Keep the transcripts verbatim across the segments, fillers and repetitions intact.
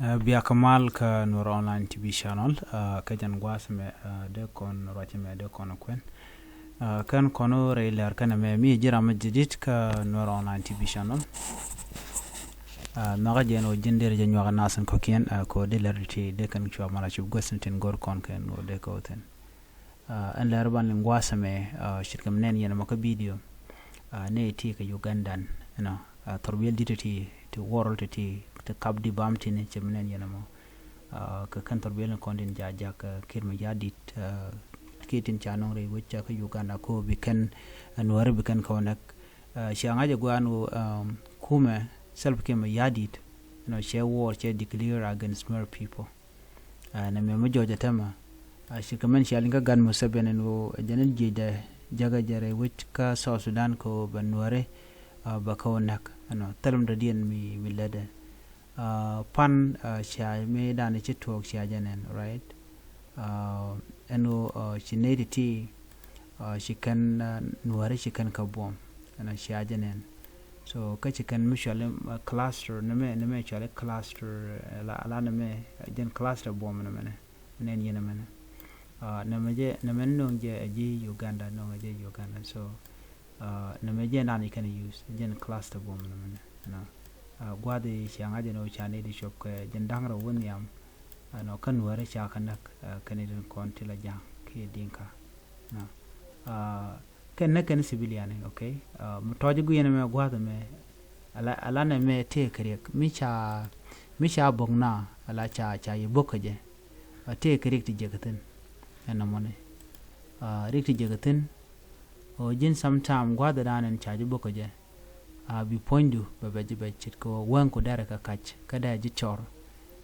Ɛ, bia kɛ mal kä Nuɛr Online T V Channel, ɛ, kä jɛn gua̱a̱th mɛ, ɛ, dee kɔn ruac mɛ dee kɔn kuɛn. Ɛ, kɛn kɔn rɛy lɛr kɛn mɛ mi ji̱ ram mɛ jadid kä Nuɛr Online T V Channel. Ɛ, nhɔkä jɛn wä ji̱n derɛ jɛ nyuak nath in kɔkiɛn, ɛ, kɛ wä dee lɛr ti dee kɛn cua mara cup gua̱th in tin go̱r kɔn kɛn wä dee kɛ wä thin. Ɛ, ɛn lɛr ban liŋ gua̱a̱th mɛ, ɛ, ce̱tkɛ mi nɛn yɛn mɔ kä video. Ɛ, nɛ ti kɛ Ugandan, you know, ɛ, thurbiɛl dit ti, ti world ti, ti kap di bam tini cɛ mi nɛn yɛn mɔ. Ɛ, kɛ kɛn thurbiɛl ni kɔn tin ja jak, ɛ, Kiir Mayardit, ɛ, kiɛ tin ca nɔŋ rɛy wec ca kä Uganda ko bi kɛn, ɛ, Nuɛri bi kɛn kɛ wä nɛk. Ɛ, cia ŋa̱c ɛ gua̱a̱n wä, ɛ, kumɛ Salva Kiir Mayardit, you know, cɛ war cɛ declare against Nuer people. Ɛ, nɛ mɛ mi jɔɔc ɛ tɛmɛ. Ɛ, ci kɛ mɛn cia liŋ kä gat Museveni ni ɣöö ɛ jɛn in jiecdɛ jäkɛ jɛ rɛy wec kä South Sudan kɛ ɣöö bɛ Nuɛri, ɛ, bɛ kɛ wä näk. Ɛnɔ thilɛ mi dɔ̱diɛn mi, mi lätdɛ. Ɛ, pan, ɛ, cia mi dan ci tuɔɔk cia jɛ nɛn, right? Ɛ, ɛn ɣöö, ɛ, ci nɛy ti ti, ɛ, ci kɛn, ɛ, Nuɛri ci kɛn kɛ buɔ̱m. Ɛnɔ cia jɛ nɛn. So kä ci kɛn mi cuali, ɛ, cluster, ni mɛ, ni mɛ cuali cluster, ɛ, la, la ni mɛ, ɛ, jɛn cluster buɔ̱m ni mɛnɛ. Nɛn yɛn mɛnɛ. Ɛ, nɛmɛ jɛ, nɛmɛ no̱o̱ŋ jɛ ɛ ji̱ Uganda, no̱o̱ŋ ɛ ji̱ Uganda. So, ɛ, nɛmɛ jɛ nan yi kɛn use, jɛn cluster buɔ̱m ni mɛnɛ. Ɛnɔ, ɛ, gua̱th i̱ cia ŋa̱c jɛ ni wä ca nɛy ti cuɔp kɛ jɛn da̱ŋ rɛw wä nhiam. Ɛnɔ, kä Nuɛri ca kɛ näk, ɛ, kɛn i̱ tin kɔn ti la Ja̱a̱ŋ kiɛ Dinka. Ɛnɔ, ɛ, kɛn näk kɛn civilian, okay? Ɛ, mi tɔ̱ɔ̱c guiɛn mɛ gua̱th mɛ, ala, ala nɛ mɛ tëë kɛ riɛk. Mi ca, mi ca bo̱k na, ala ca, ca yɛ bo̱k kä jɛ. Ɛ, tëë kɛ riɛk ti jek kä thi̱n. Ɛn nɔmɔ ni. Ɛ, riɛk ti jek kä thi̱n. Ɛ, ji̱n sometime gua̱th dan ɛn ca ji̱ bo̱k kä jɛ. A bi puɔ̱nydu bɛ bɛ ji̱ bɛ ce̱tkɛ ɣöö wäŋku derɛ kɛ kac kä dee ji̱ cɔr.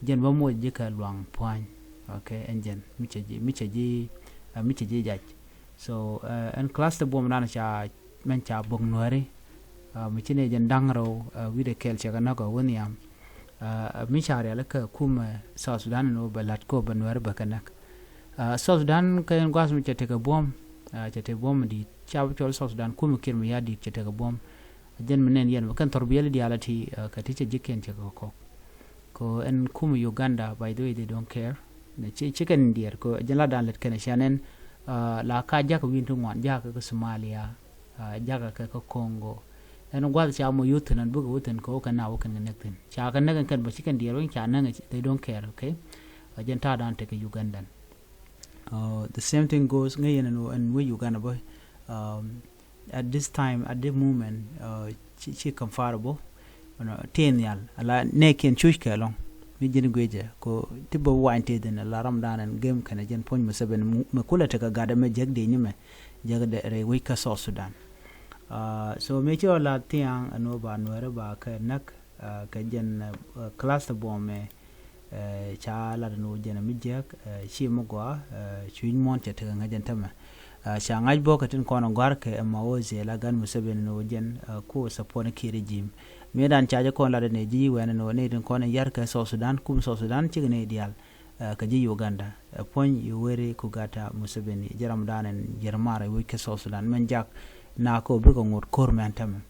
Jɛn bä moc ji̱ kɛ luaŋ pua̱ny. Okay, ɛn jɛn mi cɛ ji̱, mi cɛ ji̱, ɛ, mi cɛ ji̱ jac. So, ɛ, ɛn cluster buɔ̱m dan ca, mɛn ca bo̱k Nuɛri. Ɛ, mi ci ni jɛn da̱ŋ rɛw, ɛ, wi̱cdɛ kɛl cɛ kɛ näk ɛ wä nhiam. Ɛ, mi ca rialikä kumɛ South Sudan ni wä bɛ la̱t kɛ wä bɛ Nuɛri bɛ kɛ näk. Ɛ, South Sudan kɛ ɛn gua̱a̱th mi cɛ tekɛ buɔ̱m. Ɛ, cɛ tekɛ buɔ̱m mi di̱i̱t. Ca bi cɔl South Sudan kumɛ Kiir Mayardit cɛ tekɛ buɔ̱m. Jɛn mi nɛn yɛn bä kɛn thurbiɛl diaal a ti, ɛ, kɛ ti cɛ ji̱ kiɛn cɛ kɛ kɔk. Kɛ ɛn kumɛ Uganda, by the way, they don't care. Nɛ ci, ci kɛn diɛɛr kɛ jɛn la dan lät kɛn cɛ nɛn, ɛ, la ka jakä wi̱n ti ŋuan, jakä kɛ Somalia, ɛ, jakä kɛ kɛ Congo. Ɛn gua̱th ca mɔ yuth thi̱n ɛn bikɛ wä thi̱n kɛ wä kɛn na wä kɛn kɛ näk thi̱n. Ca kɛ näk ɛn kɛn bä ci kɛn diɛɛr wä ca näk, they don't care, okay? Ɛ, jɛn ta̱a̱ dan tekɛ Uganda. Ɛ, the same thing goes ŋäc yɛn ɛn wä Uganda bä. Um, at this time, at this moment, uh, ci, ci comfortable. Ɛnɔ, tin nhial, ala nɛɛkiɛn cuc kɛ lɔŋ. Mi ji̱n guiecɛ, ko ti bä wany ti dhin, ala ram dan ɛn gem kɛnɛ jɛn puɔ̱ny Museveni, mɛ kulɛ tekɛ gatdɛ mɛ jek di nyimɛ, jek dɛ rɛy wec kä South Sudan. Uh, so mi ci ɔ la thiaŋ, ɛn wä ba Nuɛri ba kɛ näk, uh, kɛ jɛn, uh, cluster buɔ̱m mɛ, Ɛ, ca lat ni wä jɛn mi jiäk, ɛ, ci mi gɔaa, ɛ, cuc muɔ̱n cɛ tekɛ ŋäc jɛn tämɛ. Ɛ, ca ŋa̱c bä kɛ tin kɔn gɔ̱a̱r kɛ ɛ ma wä zɛ la gan Museveni ni wä jɛn, ɛ, ku support ni Kiir regime. Mi dan ca jɛ kɔn lat ni ji̱ wɛn ni wä ni tin kɔn yar kɛ South Sudan, kum South Sudan cik ni diaal, ɛ, kɛ ji̱ Uganda. Ɛ, puɔ̱ny Yoweri Kugata Museveni, jɛ ram dan ɛn yɛr mar ɛ wec kɛ South Sudan. Mɛn jak na kɛ wä bikɛ ŋot ko̱r mɛn tämɛ.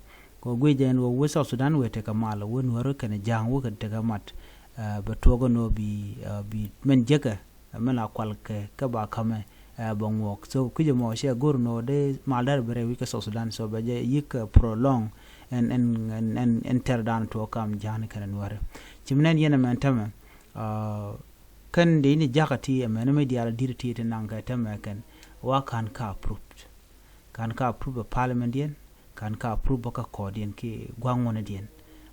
Kɛ wä guic jɛ ɛn wä wec South Sudan wä tekɛ mal, wä Nuäri kɛn ja̱a̱ŋ wä kɛ tekɛ mat. Ɛ, bɛ tuɔɔk ɛn ɣöö bi, ɛ, bi mɛn jekɛ, ɛ, mɛn la kual kɛ, kɛ ba ka̱mɛ, ɛ, bɛ ŋuɔk. So kui̱cɛ mɔ cɛ go̱r ɛn ɣöö dee mal dɛr bɛ rɛy wi̱c kɛ South Sudan. So bɛ jɛ yi̱k, ɛ, prolong ɛn, ɛn, ɛn, ɛn, ɛn tɛr dan tuɔɔk kam ja̱a̱n kɛnɛ Nuäri. Ci mi nɛn yɛn ɛmɛn tämɛ, ɛ, kɛn dee ni jakä ti ɛmɛn mi diaal di̱t ti ti naŋ kɛ tämɛ kɛn wa ka̱n ka approved. Ka̱n ka approve bä parliament diɛn, ka̱n ka approve bä kä kɔɔdiɛn ki gua̱ŋ wänä diɛn.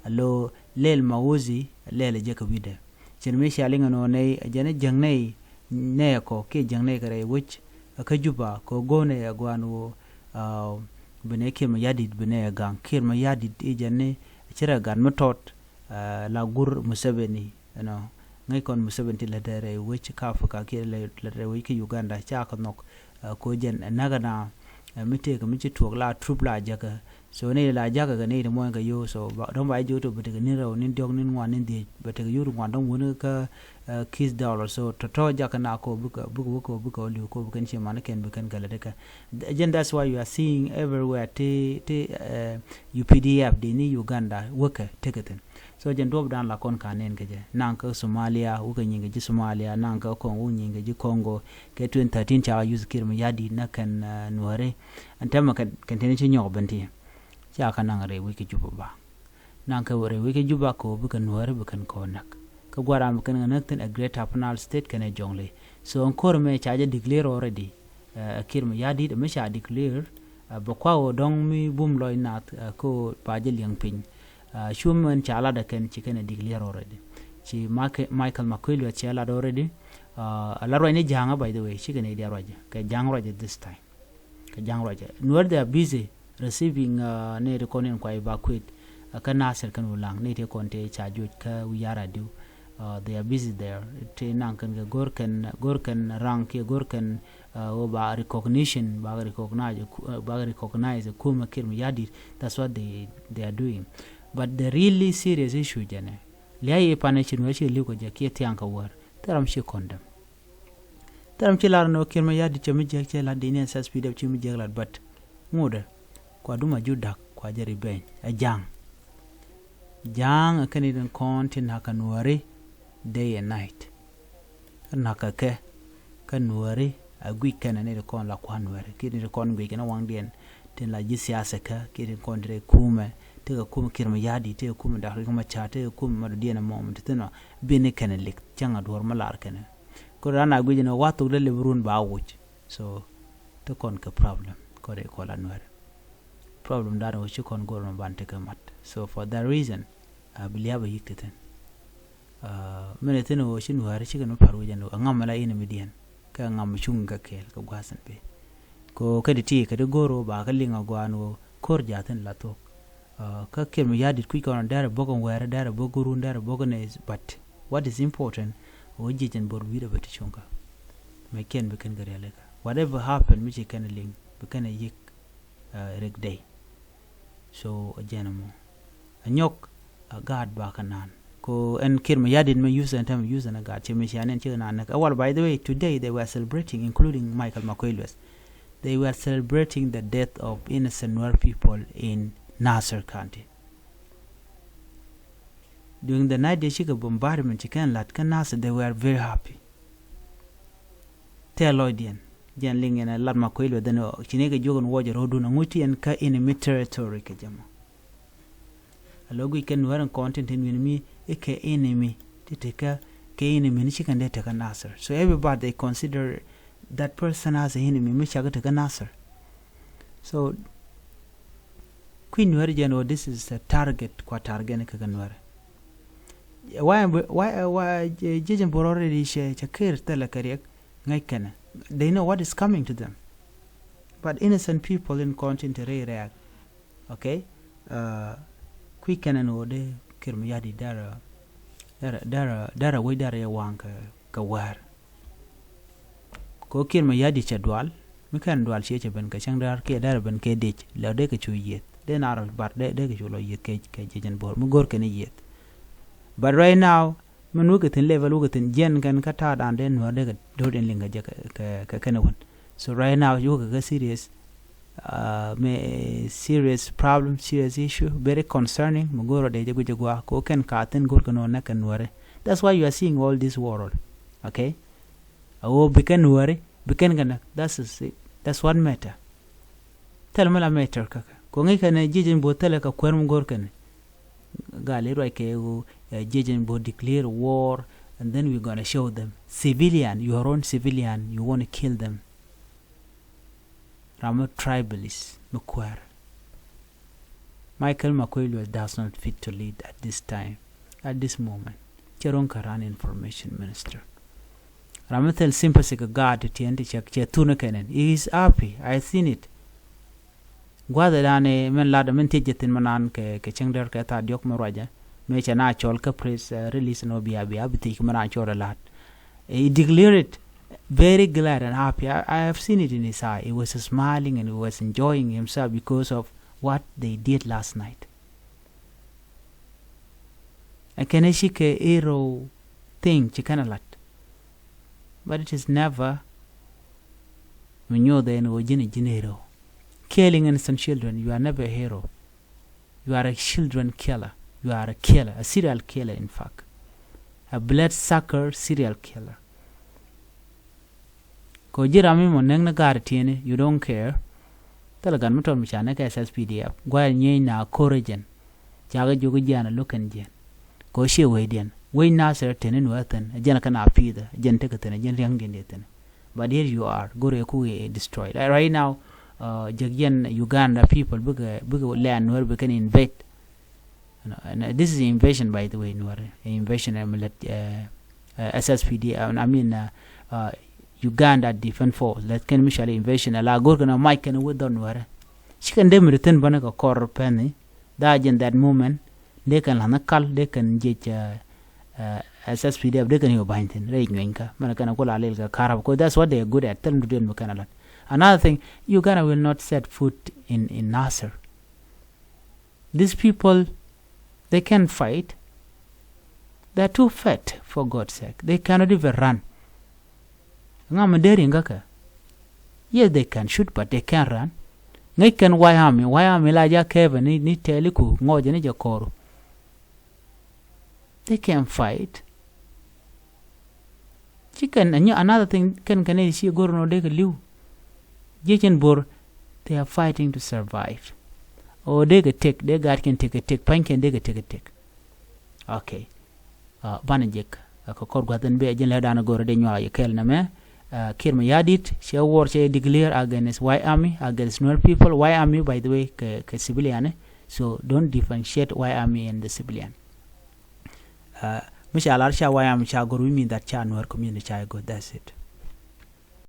Alo lɛl ma wozi, lɛl jɛ kä wi̱dɛ. Cin mi cia liŋ ɛn ɣöö nɛy, jɛn ɛ jäŋ nɛy, nɛy ɛ kɔ, kiɛ jäŋ nɛy kɛ rɛy wec, ɛ kä Juba, kɛ ɣöö go̱o̱nɛ ɛ gua̱a̱n ɣöö, aa, bi nɛy Kiir Mayardit, bi nɛy ɛ gaŋ. Kiir Mayardit i̱ jɛn ni, ci rɛ gat mi tɔt, aa, la gur Museveni, you know, ŋäc kɔn Museveni ti lät rɛy wec kä Africa kiɛ lät rɛy wec kä Uganda, ca kɛ nhɔk, ɛ, ko jɛn, ɛ, näk ɛna, ɛ, mi tëëk mi ci tuɔɔk la troop la jäkä. So ni la jäkä kɛ ni ti muɔ̱ny kɛ yo, so ba, dɔ̱ŋ ba ji̱ jiök ti bɛ tekɛ ni rɛw, ni diɔ̱k, ni ŋuan, ni dhiec, bɛ tekɛ yio̱w ti ŋuan dɔ̱ŋ wuni kä, ɛ, Kiir dollar. So tɔ̱tɔ̱ jäkä na ko bikɛ, bikɛ, bikɛ, bikɛ li̱w ko bikɛn ci man kɛn bikɛn kɛ lät kɛ. Jɛn that's why you are seeing everywhere ti, ti, ɛ, U P D F di ni Uganda wäkɛ tekɛ thi̱n. So jɛn duɔ̱p dan la kɔn ka nɛn kɛ jɛ. Naŋ kä Somalia, wukɛ nyiŋ kɛ ji̱ Somalia, naŋ kä Kɔŋ, wuk nyiŋ kɛ ji̱ Kɔŋgo. Kɛ twenty thirteen ca use Kiir Mayardit nä kɛn, uh, Nuääri. Ɛn tɛmɛ kɛn, kɛn tini ci nyɔk ben ti. Ca kä naŋ rɛy wi̱c kɛ Juba ba. Naŋ kɛ rɛy wi̱c kɛ Juba kɛ wä bikɛ Nuääri bikɛn kɛ wä näk. Kä gua̱ran bikɛn kɛ näk thin ɛ Greater Upper Nile State kɛn ɛ Jonglei. So ɛn ko̱r mɛ ca jɛ declare already. Ɛ Kiir Mayardit mi ca declare, ɛ bɛ kua wä dɔŋ mi bum lɔc nath, ɛ kä ba jɛ liɛŋ piny. Ɛ cum mɛn ca lat ɛ kɛn ci kɛn ɛ declare already. Ci Michael Makuei Lueth cɛ lat already. Ɛ la ruacni Ja̱a̱ŋä, by the way, ci kɛn ɛ diaal ruacɛ kɛ Ja̱a̱ŋ ruacɛ this time. Kɛ Ja̱a̱ŋ ruacɛ Nuäär, they are busy receiving, uh, ni ti kɔn in kua evacuate, uh, kä Nasir kɛn Ulaŋ, ni ti kɔn ti ca juɔc kä wi̱i̱ ya̱r adiu. Uh, they are busy there. Ti naŋ kɛn kɛ go̱r kɛn, go̱r kɛn raŋ kiɛ go̱r kɛn, uh, wä ba recognition, ba recognize, uh, ba recognize kumɛ Kiir Mayardit. That's what they, they are doing. But the really serious issue jɛnɛ, lia̱a̱ i̱ panɛ ci Nuäär ci li̱w kɛ jɛ kiɛ thiaŋ kɛ wäär, thil ram ci condemn. Thil ram ci lar ni ɣöö Kiir Mayardit cɛ mi jiäk, cɛ lat di ni S S P D F ci mi jiäk lat, but ŋotdɛ kua duma ju da̱k kua jɛ revenge. Ɛ Ja̱a̱ŋ. Ja̱a̱ŋ ɛ kɛn in kɔn ti na̱k kɛ Nuääri day and night. Kä na̱k kɛ kɛ kä Nuääri a guic kɛn ni ti kɔn la kua Nuääri. Kiɛ ni ti kɔn guic kɛn waŋdiɛn tin la ji̱ siasa kä, kiɛ ti kɔn ti rɛy kumɛ, ti kɛ kumɛ Kiir Mayardit, ti kɛ kumɛ Doctor Riek Machar, ti kɛ kumɛ ma dɔ̱diɛn ɛmɔ mi ti thin ɔ, bi ni kɛn lik cäŋ a duɔ̱ɔ̱r mi lar kɛn. Kɛ raan a guic ni wa thok dee lep run ba wuc. So ti kɔn kɛ problem kɔn rɛy kɔn la Nuääri. Problem dan wä ci kɔn go̱r mi ban tekɛ mat. So for that reason, a bi lia̱a̱ bɛ yik ti thin. Ɛ mɛn ɛ thin wä ci Nuääri cikɛ ni par wecɛ ni wä ɛ ŋam mi la ini mi diɛn kɛ ŋam mi cuŋ kɛ kɛɛl kɛ gua̱a̱th in bi. Ko kɛ ti ti kɛ ti go̱r wä ba kɛ liŋ a gua̱a̱n wä ko̱r ja̱thin la thok. Ɛ kä Kiir Mayardit kui̱c kɔn dɛrɛ bok in wɛɛrɛ, dɛrɛ bok in run, dɛrɛ bok in is, but what is important, wä ji̱ jɛn bor wi̱i̱dɛ bɛ ti cuŋ kä. Mɛ kiɛn bi kɛn kɛ rialikä. Whatever happen mi ci kɛn liŋ bi kɛn yik, ɛ rik day. So ɛ jɛn ɛmɔ. Ɛ nyɔk ɛ gaat ba kɛ naan. Ko ɛn Kiir Mayardit mɛ use ɛn tɛmɛ use ɛn ɛ gaat ci mi cia nɛn cikɛ naan näk. Ɛ wal, by the way, today they were celebrating, including Michael Makuei Lueth. They were celebrating the death of innocent Nuer people in Nasir County. During the night, they cikɛ bombardment ci kɛn lat kä Nasir, they were very happy. Tɛl lɔcdiɛn jɛn liŋ yɛn ɛ lat Makuei Lueth ɛn ɔ ci ni kɛ jiök ɛn wuɔcɛ ro̱dun ɛŋu ti ɛn kä enemy territory kɛ jɛ mɔ. A lo̱ guic kɛ Nuäär in kɔn tin tin wi̱n mi i̱ kɛ enemy ti ti kä, kɛ enemy ni ci kɛn dee tekä Nasir. So everybody they consider that person as a enemy mi cak tekä Nasir. So kui̱ Nuäär jɛn ɔ, this is a target kua target ni kɛ kɛ Nuäär. Why, why, why ji̱ jɛn bor already cɛ, cɛ kir thilɛ kɛ riɛk ŋäc kɛnɛ. They know what is coming to them. But innocent people in kɔn tin te rɛy rɛɛk. Okay. Kui̱ kɛnɛ ni wä dee Kiir Mayardit darɛ, darɛ, darɛ, darɛ wec darɛ yɛ waŋ kɛ, kɛ wäär. Ko Kiir Mayardit cɛ dual mi kɛn dual ciɛ cɛ ben kɛ cäŋ däär kiɛ däär ben kɛ dec lɛ dee kɛ cu yieth dee naar bar dee, dee kɛ cu lɔ yieth kɛ, kɛ ji̱ jɛn bor mi go̱r kɛn yieth. But right now, min wä kɛ thi̱n level wä kɛ thi̱n jiɛn kɛn kä ta̱a̱ dan dee Nuäär dee kɛ do̱r in liŋ kɛ jɛ kɛ, kɛ, kɛ kɛn wän. So right now wä kɛ kɛ serious, uh, mɛ serious problem, serious issue, very concerning. Mi go̱r rɔ dee jɛ guic jɛ gua ko kɛn ka thi̱n go̱r kɛ nɔ nɛ kɛ Nuääri. That's why you are seeing all this world. Okay. A wä bi kɛn Nuääri bi kɛn kɛ nɛ. That's, that's what matter. Thil mi la matter kä kɛ ko ŋi̱i̱c kɛn ji̱ jɛn bor thilɛ kɛ kuäär mi go̱r kɛn. Gal i̱ ruac kɛ ɣöö ji̱ jɛn bor declare war, and then we gonna show them civilian, your own civilian, you wanna kill them. Ram mi tribalist mi kuäär. Michael Makuei Lueth does not fit to lead at this time, at this moment. Cɛ ro̱ŋ kä ran information minister. Ram mi thil sympathy kɛ gaat ti tiɛn ti cɛ, cɛ thun kɛn ɛn. He is happy. I seen it. Gua̱dhɛ dan ɛ min lat min thiec jɛ thin mi nan kɛ, kɛ cäŋ däär kɛ thaar diɔ̱k mi ruacɛ. Mi cɛ na cɔl kä press, uh, release nɔ bia, bia bi thiec kɛ mi nan cɔl ɛ lat. He declared it very glad and happy. I, I have seen it in his eye. He was smiling and he was enjoying himself because of what they did last night. Ɛ kɛn ɛ cikɛ hero thing ci kɛn ɛ lat. But it is never mi nyoth ɛn ɣöö ji̱n ɛ ji̱n hero. Killing innocent children, you are never a hero. You are a children killer. You are a killer, a serial killer, in fact. A blood sucker serial killer. Kɛ ji̱ ram mi mɔ näk ni ga̱a̱r tieni, you don't care. Thilɛ gat mi tɔt mi ca näk kɛ S S P D F. Gua̱a̱r nyieeny na ko̱r ɛ jɛn. Cakɛ jiök jiɛn a lo̱k kɛn jiɛn. Kɛ ɣöö ciɛ wecdiɛn. Wec Nasir teni Nuäär thi̱n. Ɛ jɛn kɛn a pi̱i̱th. Ɛ jɛn tekɛ thi̱n. Ɛ jɛn ria̱ŋdiɛn dee thi̱n. But here you are. Go̱rɛ ku ɛ destroyed. Right now, uh, jek yɛn Uganda people bikɛ, bikɛ lɛn Nuäär bikɛn invade. You know, and, uh, this is invasion, by the way, Nuäär. Invasion, um, let, uh, uh, S S P D, uh, I mean, uh, uh, Uganda Defense Force. Let kɛn mi cɔal invasion. Ala go̱r kɛn a mac kɛn a wä dhɔr Nuäär. Ci kɛn dee mi ri thi̱n bänä kɛ kɔr pɛn ni. That in that moment, dee kɛn la̱th ni kal, dee kɛn jiec, uh, uh, S S P D F, dee kɛn yɛ ba̱ny thi̱n. Rɛy nyuenykä. Mɛn kɛn a kula lil kɛ karab. Because that's what they are good at. Thil mi dee mi kɛn a lat. Another thing, Uganda will not set foot in, in Nasir. These people, they can't fight. They're too fat, for God's sake. They cannot even run. Ŋa mi deri ŋa kɛ? Yes, they can shoot, but they can't run. Ŋäc kɛn White Army, White Army la ja kɛɛpɛ ni, ni tɛli ku ŋɔɔcɛ ni jɛ kɔɔru. They can fight. Ci kɛn, another thing, kɛn kɛn i̱ ci go̱r nɔ dee kɛ li̱w. Jiec in Bor, they are fighting to survive. O dee kɛ tek, dee gaat kɛn tek kɛ tek, pa̱ny kɛn dee kɛ tek kɛ tek. Okay. Uh, banɛ jek, uh, kɛ kɔr gua̱th in bɛ jin lɛ dan go̱r dee nyuak yɛ kɛl nɛ mɛ. Uh, Kiir Mayardit cɛ war cɛ declare against White Army, against Nuer people. White Army, by the way, kɛ, kɛ civilian. So don't differentiate White Army and the civilian. Uh, mi ca lar ca White Army ca go̱r, we mean that ca Nuer community ca go̱r, that's it.